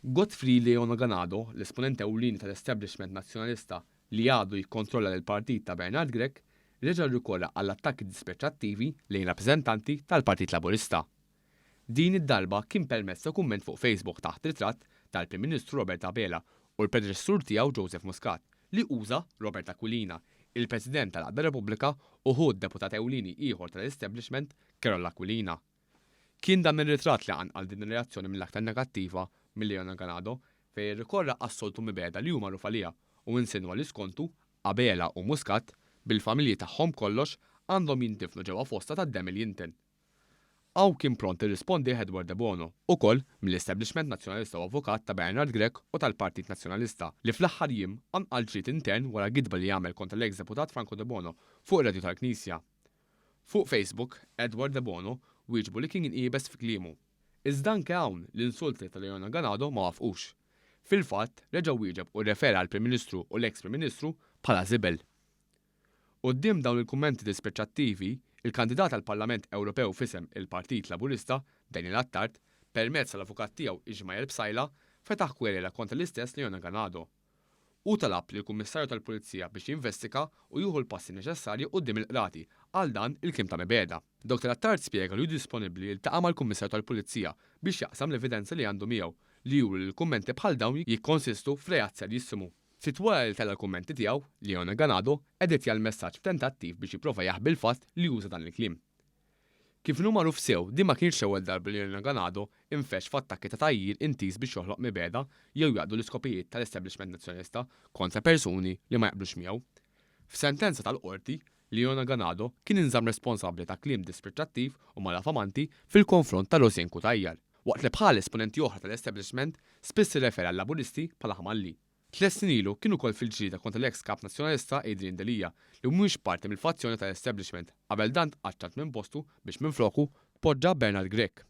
Godfrey Leono Ganado, l-esponent ewlieni tal-establishment Nazzjonalista li għadu jikkontrolla lill-partit ta' Bernard Grech, reġa' rrikorra għal attakki dispreċċattivi lejn rappreżentanti tal-Partit Laburista. Din id-darba kien permezz ta' kumment fuq Facebook taħt ritratt tal-Prim Ministru Robert Abela u l-predeċessur tiegħu Joseph Muscat li uża Robert Aquilina, il-President tal-Għaqda Repubblika u ħu d-deputat ewlieni ieħor tal-establishment Karol Aquilina. Kien dan ir-ritratt li qanqal din ir-reazzjoni mill-aktar negattiva minn Leonel Ganado fejn irrikorra għas-soltu mibegħda li hu magħruf għaliha u insinwa li skontu, Abela u Muscat, bil-familji tagħhom b'kollox, għandhom jindifnu ġewwa fossa tad-demm il-jinten. Hawn kien pront irrispondih Edward Debono, ukoll mill-establishment Nazzjonalista u avukat ta' Bernard Grech u tal-Partit Nazzjonalista, li fl-aħħar jiem qanqal ġlied intern wara gidba li għamel kontra l-eks deputat Franco Debono fuq ir-radju tal-Knisja. Fuq Facebook, Edward Debono wieġbu li kien iebes fi kliemu. Iżda anke hawn, l-insulti ta' Leona Ganado ma wafqux. Fil-fatt, reġa' wieġeb u rrefera għall-Prim Ministru u l-eks Prim Ministru bħala żibel. Quddiem dawn il-kummenti dispreċċattivi, il-kandidat għall-Parlament Ewropew f'isem il-Partit Laburista, Daniel Attard, permezz tal-avukat tiegħu Ishmael Psaila, fetaħ kwerela kontra l-istess Leona Ganado. Hu talab lill-Kummissarju tal-Pulizija biex jinvestiga u jieħu l-passi neċessarji quddiem il-Qrati għal dan il-kliem ta' mibegħda. Dottor Attard spjega li hu disponibbli jiltaqa' mal-Kummissarju tal-Pulizija biex jaqsam l-evidenza li għandu miegħu li juru li l-kummenti bħal dawn jikkonsistu f'reat serjissimu. Ftit wara li tella' l-kummenti tiegħu, Leone Ganado editja l-messaġġ f'tentattiv biex jipprova jaħbi l-fatt li uża dan il-kliem. Kif inhu magħruf sew, din ma kienx l-ewwel darba li Elena Ganado infexx f'attakki ta' tgħajjir intiż biex joħloq mibegħda jew jaqdu l-iskopijiet tal-establishment Nazzjonalista kontra persuni li ma jaqblux miegħu. F'sentenza tal-Qorti, Leona Ganado kien inżamm responsabbli ta' kliem dispreċċattiv u malafamanti fil-konfront ta' Rosianne Cutajar, waqt li bħal esponenti oħra tal-establishment spiss irrefera għal-Laburisti bħala ħamalli. Tlett snin ilu kien ukoll fil-ġlieda kontra l-eks Kap Nazzjonalista Adrian Delia li mhuwiex parti mill-fazzjoni tal-establishment qabel dan tqaċċat minn postu biex minfloku tpoġġa Bernard Grech.